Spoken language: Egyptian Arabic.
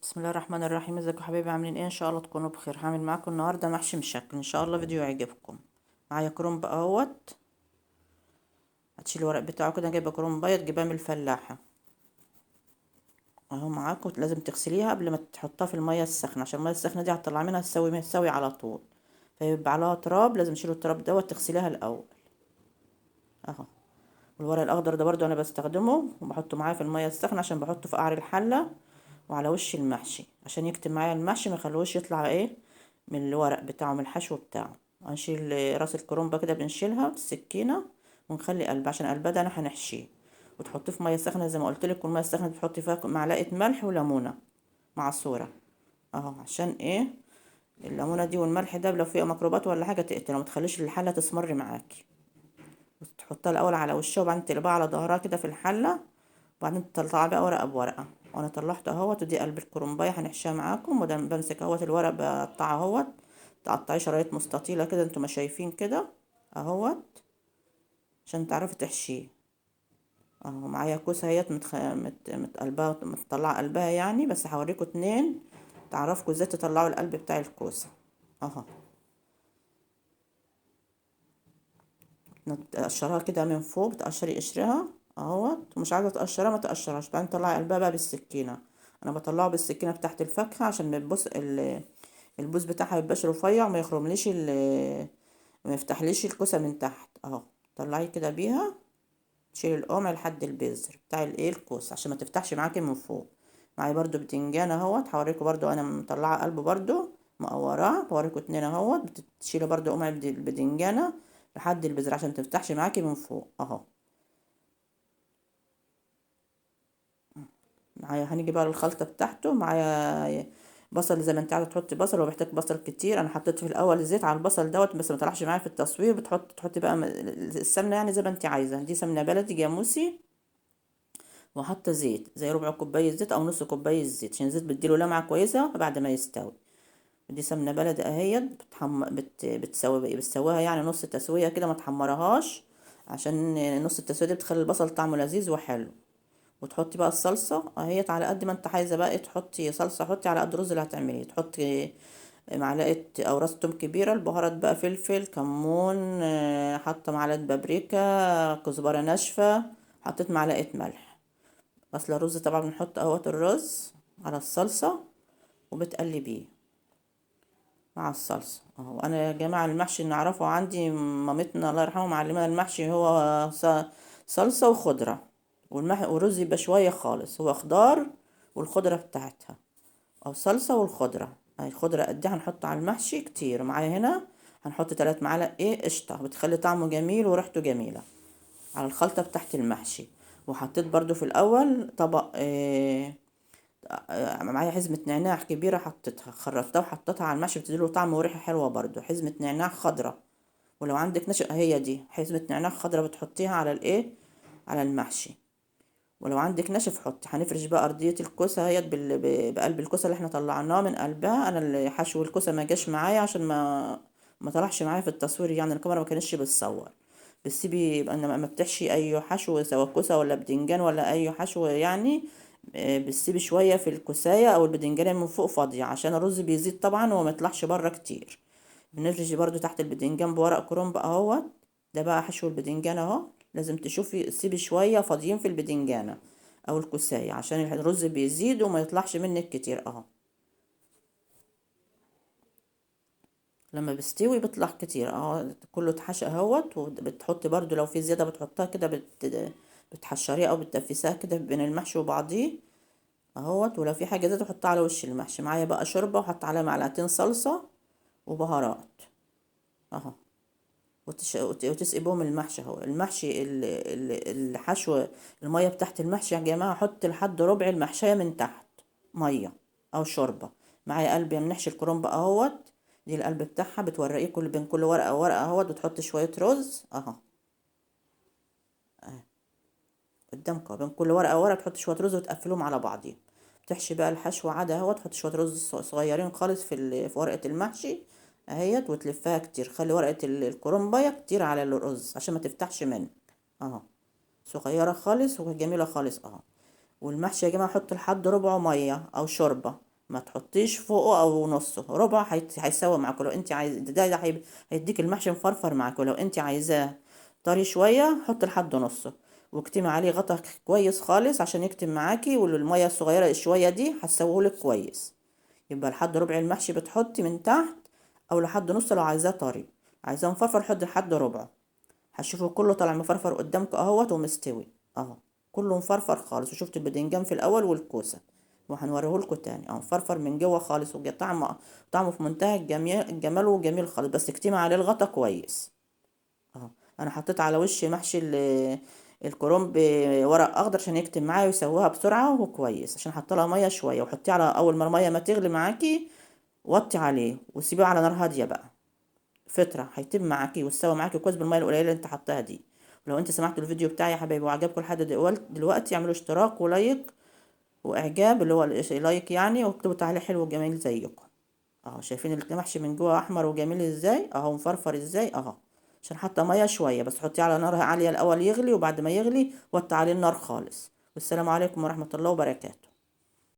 بسم الله الرحمن الرحيم. ازيكم حبايبي؟ عاملين ايه؟ ان شاء الله تكونوا بخير. هعمل معاكم النهارده محشي مشكل، ان شاء الله فيديو يعجبكم. معايا كرنب اهوت، هتشيل الورق بتاعه كده. جايبه كرنب بيض، جايباه من الفلاحة اهو معاكم. لازم تغسليها قبل ما تحطها في المية السخنة، عشان المية السخنة دي هتطلع منها تسوي على طول، فيبقى عليها تراب. لازم تشيلوا التراب دوت، تغسليها الاول اهو. والورق الاخضر ده برضو انا بستخدمه وبحطه معايا في المية السخنة، عشان بحطه في قعر الحلة وعلى وش المحشي عشان يكتم معايا المحشي، ما يخلوش يطلع ايه من الورق بتاعه، من الحشو بتاعه. هنشيل راس الكرنبه كده، بنشيلها بالسكينة ونخلي قلب، عشان قلبها ده انا هنحشيه. وتحطيه في مية سخنة زي ما قلت لك، والمية السخنة بتحطي فيها معلقه ملح وليمونه معصوره اهو، عشان ايه الليمونه دي والملح ده لو فيها ميكروبات ولا حاجة تقتلها، ما تخليش الحلة تسمر معاكي. وتحطها الاول على وشها، وبعدين تقلبها على ظهرها كده في الحلة، وبعدين تطلعها بقى ورقة بورقه. وانا طلعت اهوت، ودي قلب الكرنبايه هنحشيها معاكم. وده بمسك اهوت الورق بقطعه اهوت، تقطعيه شرايط مستطيله كده انتوا ما شايفين كده اهوت، عشان تعرفي تحشيه اهو. معايا كوسة اهيت متقلبها، متطلعه قلبها يعني، بس هوريكم اتنين تعرفكوا ازاي تطلعوا القلب بتاع الكوسه اهو. تقشرها كده من فوق، بتقشري قشرها اهوت، ومش عايزه تقشرها ما تقشرهاش. بعدين طلعي قلبها بقى بالسكينة. انا بطلعه بالسكينة بتاعت الفاكهة عشان ما يبص البوز بتاعها ميبقاش رفيع، وما يخرمليش ما يفتحليش الكوسه من تحت اهو. طلعيه كده بيها، تشيل القمع لحد البذر بتاع الايه الكوسه عشان ما تفتحش معاكي من فوق. معايا برده بتنجان اهوت، هوريكم برده انا مطلعه قلبه برده مقوراه، بوريكم اتنين اهوت. بتشيلي برده قمع البتنجانه لحد البذر عشان تفتحش معاكي من فوق اهو. معايا هنيجي بقى للخلطه بتاعته. معايا بصل زي ما انت عايزه تحطي بصل، هو محتاج بصل كتير. انا حطيت في الاول زيت على البصل دوت، بس ما طلعش معايا في التصوير. تحطي بقى السمنة يعني زي ما انت عايزه، دي سمنه بلدي جاموسي، وحاطه زيت زي ربع كوباية زيت او نص كوباية زيت، عشان الزيت بتديله لمعة كويسة بعد ما يستوي. دي سمنه بلدي اهيت، بتسويها يعني نص تسويه كده، ما تحمرهاش عشان نص التسوية دي بتخلي البصل طعمه لذيذ وحلو. وتحطي بقى الصلصه اهيت على قد ما انت عايزه بقى تحطي صلصه، حطي على قد الرز اللي هتعمليه. تحطي معلقه او راس توم كبيرة، البهارات بقى فلفل، كمون، حاطه معلقه بابريكا، كزبره ناشفة، حطيت معلقه ملح. اصل الرز طبعا بنحط اهوت الرز على الصلصه وبتقلبيه مع الصلصه اهو. انا يا جماعة المحشي اللي نعرفه عندي مامتنا الله يرحمها معلمانا المحشي هو صلصه وخضره، والرز يبقى شوية خالص، هو خضار والخضره بتاعتها، او صلصه والخضره. هاي الخضرة قد ايه هنحط على المحشي كتير. معايا هنا هنحط 3 معالق ايه قشطه، بتخلي طعمه جميل وريحته جميلة على الخلطة بتاعت المحشي. وحطيت برضو في الاول طبق إيه معايا حزمه نعناع كبيرة، حطيتها خرطتها وحطيتها على المحشي، بتديله طعم وريحه حلوة. برضو حزمه نعناع خضراء، ولو عندك نشا هي دي حزمه نعناع خضراء بتحطيها على الايه على المحشي. ولو عندك نشف حطي. هنفرش بقى ارضية الكوسه اهيت بقلب الكوسه اللي احنا طلعناه من قلبها. انا اللي حشو الكوسه ما جاش معايا عشان ما طلعش معايا في التصوير، يعني الكاميرا ما كانتش بتصور. بتسيبي ما بتحشي اي حشو سواء كوسة ولا بدنجان ولا اي حشو يعني، بتسيبي شوية في الكوسايه او البدنجانه من فوق فاضية عشان الرز بيزيد طبعا وما يطلعش بره كتير. بنفرش برده تحت البدنجان بورق كرنب اهوت، ده بقى حشو البدنجان اهو. لازم تشوفي تسيبي شوية فاضيين في البدنجانه او الكوسايه عشان الرز بيزيد وما يطلعش منك كتير اهو. لما بيستوي بيطلع كتير اهو، كله اتحشى اهوت. وبتحطي برده لو في زيادة بتحطها كده، بتحشريها او بتدفسيها كده بين المحشي وبعضيه اهوت. ولو في حاجة زيادة تحطها على وش المحشي. معايا بقى شوربة وحط عليها معلقتين صلصه وبهارات اهو، وتسقي بهم المحشي اهو. المحشي الحشو المية بتاعت المحشي يا جماعة حط لحد ربع المحشيه من تحت مية او شوربة. معايا قلب بنحشي الكرنب اهوت، دي القلب بتاعها بتورقيه كل بين كل ورقة وورقة اهوت، بتحط شوية رز اهو قدامكم، بين كل ورقة وورقة تحط شوية رز وتقفلهم على بعضيهم. بتحشي بقى الحشو عادي اهوت، تحط شوية رز صغيرين خالص في ورقة المحشي اهيت، وتلفها كتير. خلي ورقة الكرنبايه كتير على الرز عشان ما تفتحش منك اهو، صغيرة خالص وجميلة خالص اهو. والمحشي يا جماعة حط لحد ربعه مية او شوربة ما تحطيش فوقه او نصه، ربع هيساوي معاكم. لو انت عايز ده هيديك المحشي مفرفر معاكم. لو انت عايزاه طري شوية حط لحد نصه، واكتمي عليه غطا كويس خالص عشان يكتم معاكي، والمية الصغيرة شوية دي هتسويهولك كويس. يبقى لحد ربع المحشي بتحطي من تحت، او لحد نص لو عايزاه طري. عايزاه مفرفر حط لحد ربعه. هتشوفوا كله طالع مفرفر قدامكم اهوت ومستوي اهو، كله مفرفر خالص. وشفتوا الباذنجان في الاول والكوسه، وهنوريهولكوا تاني اهو، مفرفر من جوه خالص، وطعمه في منتهى الجمال وجميل خالص. بس اكتمي عليه الغطا كويس اهو. انا حطيت على وش محشي الكرنب ورق اخضر عشان يكتم معايا ويسويها بسرعة وكويس، عشان حاطه لها مية شوية. وحطيه على اول ما المية ما تغلي معاكي وطي عليه وسيبيه على نار هادية بقى فترة، هيتم معاكي ويستوي معاكي كويس بالمية القليلة اللي انت حطاها دي. ولو انت سمعتوا الفيديو بتاعي يا حبايبي وعجبكم لحد دلوقتي، اعملوا اشتراك و like واعجاب اللي هو like يعني، واكتبوا تعليق حلو وجميل زيكم اهو. شايفين المحشي من جوه احمر وجميل ازاي اهو، مفرفر ازاي اهو، عشان حاطه مية شوية بس. حطيه على نار عالية الاول يغلي، وبعد ما يغلي وطي عليه النار خالص. والسلام عليكم ورحمة الله وبركاته.